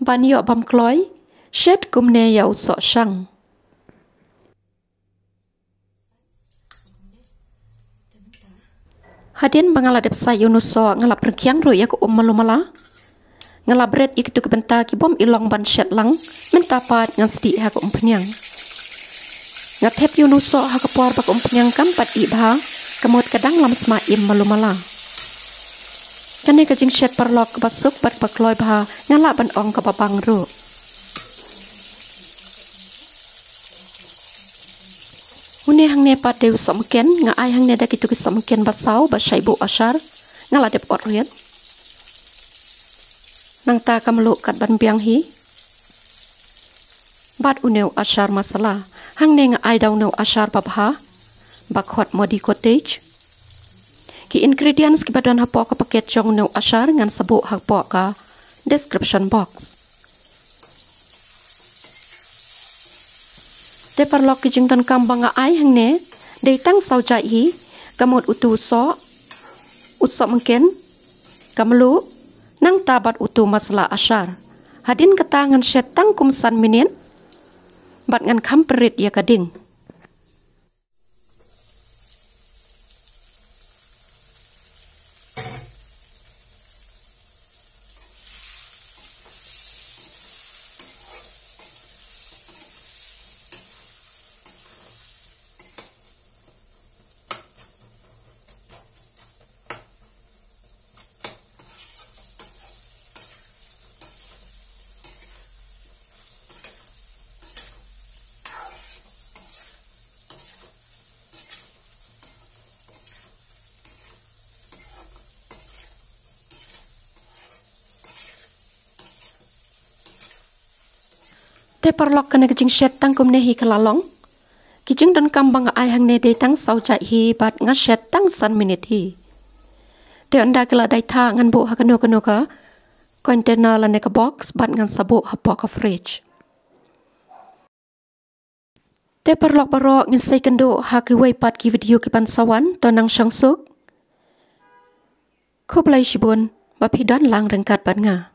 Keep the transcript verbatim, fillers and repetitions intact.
Ban ïoh bam kloi, shet kumne ïa u soh shang. Hadien ba nga la dep sait ïa u soh, nga la pyrkhiang ruh ïa ka um malu mala. Nga la bret ïa kitu ki bynta ki bym i long ban shet lang, mynta pat ngan sdieh ha ka umphniang. Nga thep ïa u soh ha ka por ba ka umphniang kam pat ih bha, ka mut ka dang lam sma im malu mala. Kane ka jingshet paralok kaba suk bad ba kloi bha, nga lah ban ong kaba bang ruh. Une hangne pat dei u sohmynken, nga ai hangne da kitu ki sohmynken ba saw, ba shait buh ashar, nga la dep ot riat. Nangta ka mluh kat ban biang hi. Bad une u ashar masala, hangne nga ai da une u ashar ba bha, ba khot Modi Cottage. Ki ingredients kiba don hapoh ka paket jong une u ashar ngan sa buh hapoh ka description box. Te paralok, ki jingdonkam ba nga ai hangne dei tang saw jait hi, ka mut utu u soh, u sohmynken, ka mluh, nangta bad utu masala ashar. Hadien kata ngan shet tang kum san minit bad ngan kham pynrit ïa ka ding. Te paralok, kane ka jingshet tang kumne hi ka la long. Ki jingdonkam ba nga ai hangne dei tang saw jait hi bad nga shet tang san minit hi. Te ynda ki la dait thah ngan buh ha kano kano ka container lane ka box bad ngan sa buh hapoh ka fridge. Te paralok baroh, ngin sa ïakynduh ha kiwei pat ki video kiban sa wan, to nang shong suk. Khublei shibun ba phi don lang ryngkat bad nga.